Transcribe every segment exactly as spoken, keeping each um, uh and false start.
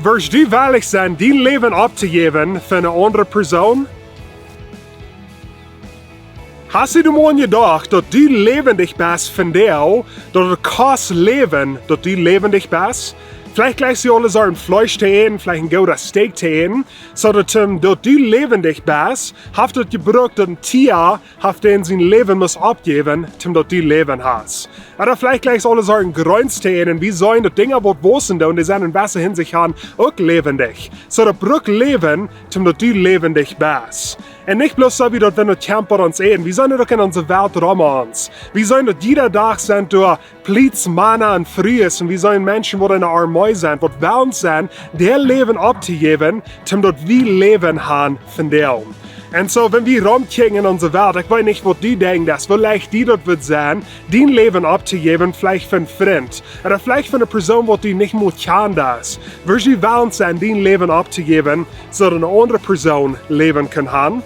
Wurscht du wellich sennen, dien Läwen auftojäwen fa eene aundre Persoon? Hast du mol jedocht, daut du läwendich best vondoag, daut et kost läwen, daut du läwendich best? Veleicht jlikjst du aule Sorten Fleesch to äten, veleicht een goodet Steak to äten, soo daut, ähm, daut du läwendich best, haft daut jebrukt, daut een Tia haft dän sien Läwen must aufjäwen, toom daut du Läwen hast. Ooda veleicht jlikjst du aule Sorten Jreens to äten, un wie seenen daut Dinja waut wausen doonen, dee sent en jewesse Hinsicht uk läwendich. Soo daut brukt Läwen, toom daut du läwendich best. Un nich bloos soo aus daut, wan wie Kjampa ons äten. Wie seenen daut uk en onse Welt rom ons. Wie seenen daut jieda Dach sent doa Pliets, Mana un Frues, un wie seenen Menschen waut en de Armee sent, waut wellen sennen, äa Läwen auftojäwen, toom daut wie Läwen haben vondoag. Un soo, wan wie romkjikjen en onse Welt, ekj weet nich waut du denkjst, daut es veleicht die daut wudd sennen, dien Läwen auftojäwen, veleicht fa een Frint, ooda veleicht fa eene Persoon waut du nich mol kjanen deist. Wurscht du wellich sennen, dien Läwen auftojäwen, soo daut eene aundre Persoon Läwen kaun haben?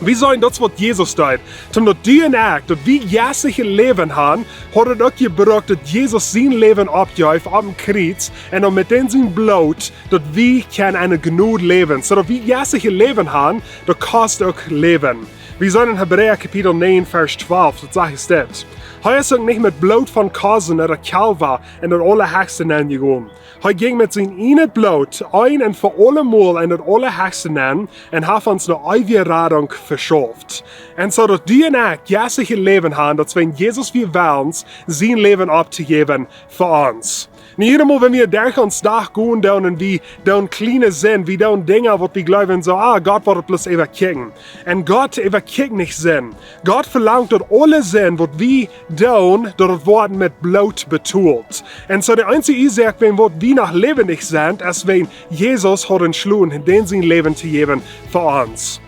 Wie seenen daut waut Jesus deed. Toom daut du un ekj, daut wie jeistlichet Läwen haben, haud et uk jebrukt, daut Jesus sien Läwen aufjeef aum Kjriez un dan met dän sien Bloot, daut wie kjennen en Jnod läwen. Soo daut wie jeistlichet Läwen haben, daut kost uk Läwen. Wie seenen en Hebräa Kapitel näajen, Varsch twalf, daut sajcht dit: Hee es uk nich met Bloot von Kosen ooda Kjalwa en daut Aulahechste nenjegonen. Hee jinkj met sien ieejnet Bloot een un fa aulemol en daut Aulahechste nen un haft ons eene eewje Radunk veschauft. Un soo daut du un ekj jeistlichet Läwen haben, daut wie en Jesus, wie wellen sien Läwen auftojäwen fa ons. Nu, jiedatmol, wan wie derch onsen Dach gonen doonen un wie doonen kjliene Sind, wie doonen Dinja waut wie jleewen soo, ah, Gott woat et bloos äwakjikjen. Un Gott äwakjikjt nich Sind. Gott velangt daut aule Sind waut wie doonen, daut et woat met Bloot betolt. Un soo de eensje Uasoak, wuarom wie noch läwendich sent, es wiels Jesus haft entschloten, dän sien Läwen to jäwen fa ons.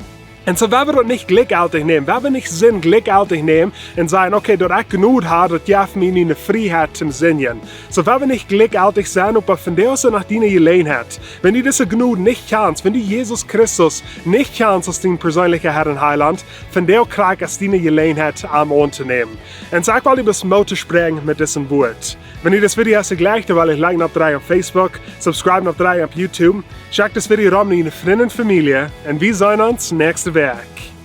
Un soo, wie wellen daut nich jlikjjeltich nämen, wie wellen nich Sind jlikjjeltich nämen un sajen, okay, daut ekj Jnod hab, daut jeft mie eene Frieheit toom sindjen. Soo, wie wellen nich jlikjjeltich sennen, oba vondoag es noch diene Jeläajenheit. Wan du dise Jnod nich kjanst, wan du Jesus Christus nich kjanst aus dien perseenlicha Herr un Heilaunt, vondoag krakjt es diene Jeläajenheit, am auntonämen. Un soo, ekj well die bloos Moot toospräakjen met dise Wieed. Wan die dit Video hast jlikjt, dan well die liken opp dree opp Facebook, subscriben opp dree opp YouTube, schekj dit Video rom no diene Frind un Famielje un wie seenen ons näakjste Wäakj.